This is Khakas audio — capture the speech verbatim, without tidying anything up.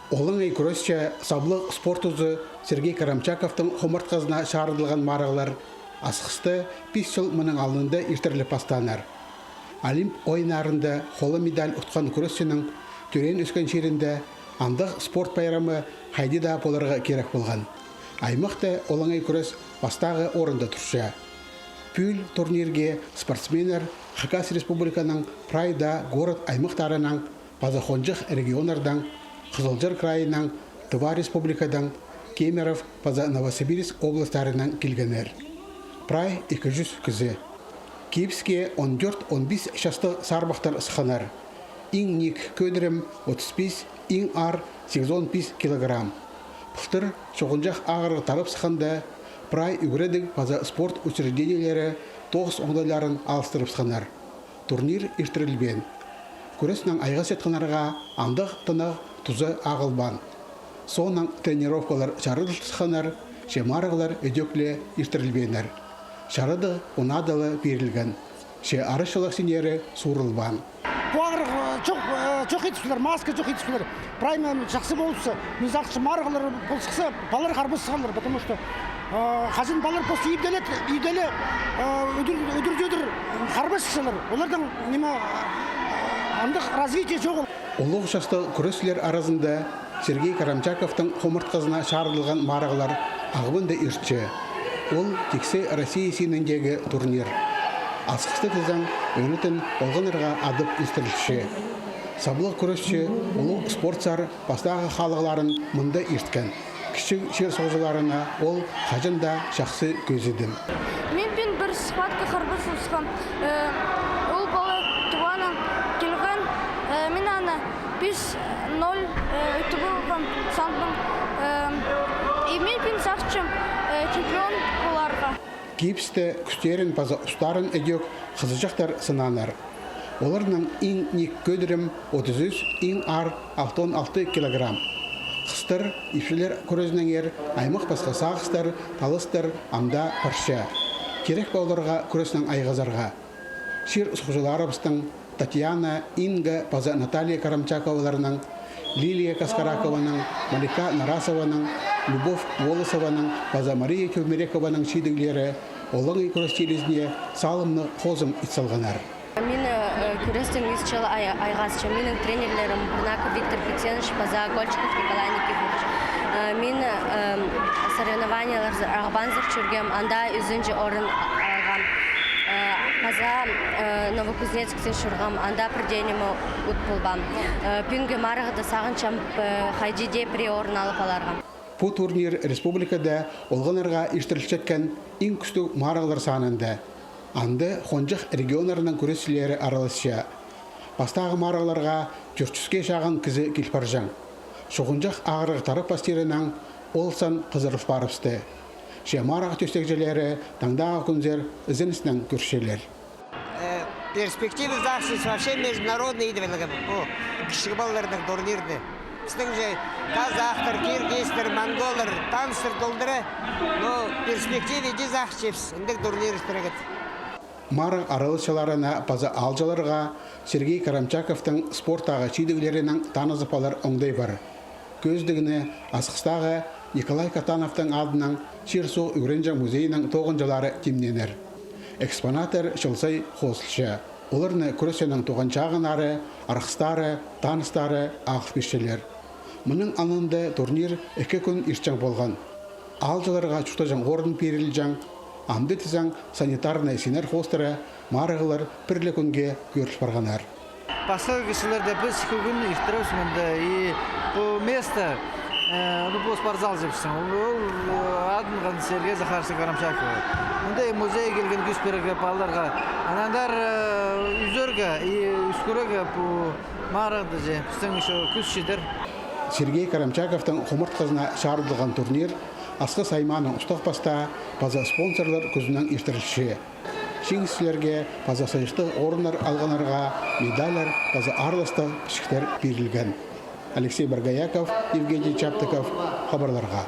Олаңай кӱресче, саблығ спорт узы Сергей Карамчаковтың хомыртхазына чарыдылған марығлар Асхыста пис чыл мының алнында иртіріліп пастааннар. Олимп ойыннарында хола медаль утхан кӱресчінің тӧреен-ӧскен чирінде андағ спорт пайрамы хайди даа поларға кирек полған. Аймахта олаңай кӱрес пастағы орында турча. Пӱӱл турнирге спортсменнер Хакас Республиканың прай даа город-аймахтарынаң паза хонҷых регионнардаң, Хызылчар крайынаң, Тыва Республикадаң, Кемерово паза Новосибирск областьтарынаң килгеннер. Прай ікі чӱс кізі. Кибіске он тӧрт-он пис частығ сарбахтар сыхханнар. Иң ниик кӧдірім отыс пис, иң аар сигізон пис килограмм. Пылтыр чуғынҷах ағырығ тарап сыхханда, прай ӱгредіг паза спорт учреждениелері тоғыс оңдайларын алыстырыбысханнар. Турнир иртірілбеен. Кӱреснең айғасчатханнарға андағ тынағ туза ағылбаан. Соонаң тренировкалар чарыдылысханнар, че марығлар ідӧк ле иртірілбееннер. Чарадығ унаада ла пирілген, че арачылығ синнері суурылбаан. Пу ағырығ, э, чох, э, чох идібіскелер, маска чох идібіскелер. Прай мин чахсы полыбысса, мин сағынчам, марығлар пол сыхса, палалар харбас сыхарлар, потому что, э, хаҷан палалар просто ибделет, ибделе, э, ӱдір, ӱдір-тӧдір харбас сыхсалар, оларның ниме, э, андағ развитие чоғыл. Улуғ частығ кӱресчілер аразында Сергей Карамчаковтың хомыртхазына чарыдылған марығлар ағбанда иртче. Ол тиксі Россия синіндегі турнир. Асхыста тізең, ӧнетін олғаннарға адап иртірілче. Саблығ кӱресчі, улуғ спортсар пастағы халығларын мында ирткен. Кічіг чир-суғҷыларына ол хаҷан даа чахсы кӧзідім. Мин пӱӱн пір схватка харбас сыххам. Э, ол пала Тыванаң килген. Э, мин аны пис ноль, э, ӱтіп алғам, сандым. Э, и мин пӱӱн сағынчам, э, чемпион поларға. Кибісте кӱстерін паза устарын ідӧк хызыҷахтар сынааннар. Оларның иң ниик кӧдірім отыс ӱс, иң аар алтон алты килограмм. Хыстар ипчілер кӱрезінеңер аймах пасха сағыстар, таластар ам даа парча. Кирек пе оларға кӱреснең айғазарға? Чир-суғҷыларыбыстың Татьяна, Инга паза Наталья Карамчаковаларның, Лилия Каскаракованың, Малика Нарасованың, Любовь Волосованың паза Мария Тюрмерекованың чидіглері олаңай кӱрес чилізіне салымнығ хозым ит салғаннар. Мин, э, кӱрестең ӱс чыл ай-, айғасчам. Минің тренерлерім Бурнаков Виктор Петенович паза Кольчиков Николай Никифорович. Э, мин, э, соревнованиелерзер, Ағбанзар чӧргем, анда ӱзінҷі орын алғам. Э, паза, э, Новокузнецкте чӧргем, анда пір дее ниме ут полбаам. Э, пӱӱнгі марығда сағынчам, э, хайди дее пірее орын алып аларға. Пу турнир республикада олғаннарға иртірілчеткен иң кӱстіг марығлар санында. Анда хонҷых регионнарның кӱресчілері араласча. Пастағы марығларға тӧрт чӱске чағын кізі кил парҷаң. Чуғынҷах ағырығ тарап пастирынаң ол сан хызырыл парыбысты. Че марығ тӧстегҷілері таңдағы кӱнзер ізеніснең кӧрчелер. Э, перспектива сағынчам вообще международный идіп аларға пу кічіг палаларның турнирні. Пістің же казахтар, киргизтер, монголлар, таныстар толдыра. Но перспектива иди сағынчабыс андағ турнир иртірерге. Марығ араласчыларына паза аалҷыларға Сергей Карамчаковтың спорттағы чидіглерінең танызып алар оңдай пар. Кӧзідігні Асхыстағы Николай Катановтың адынаң чир-суғ ӱгренҷең музейнің тоғынҷылары тимнееннер. Экспонаттар чыл сай хозылча. Оларны кӱресчінің туған чағыннары, арғыстары, таныстары ағыл пирчелер. Мының алнында турнир ікі кӱн иртчең полған. Аалҷыларға чуртаҷаң орын пирілҷең, амды тізең санитарнай синнер хоостыра марығлар пір ле кӱнге кӧріл парғаннар. Пасха кізілерде піс ікі кӱн иртірібіс мында, и пу место, э, ну, пу спортзал тіпчезің, ол, ол, э, адынған Сергей Захарович Карамчакова. Мында и музей килген кӱс пирерге палаларға. Анаңар, э, ӱзерге и ӱскӱрерге пу марығны же, пістің ещё кӱс читер. Сергей Карамчаковтың хомыртхазына чарыдылған турнир Асхыс аймааның устағ-пастаа паза спонсорлар кӱзінең иртірілче. Чиңісчілерге паза сыйыхтығ орыннар алғаннарға медальлар паза аарластығ пічіктер пирілген. Алексей Боргояков, Евгений Чаптыков, хабарларға.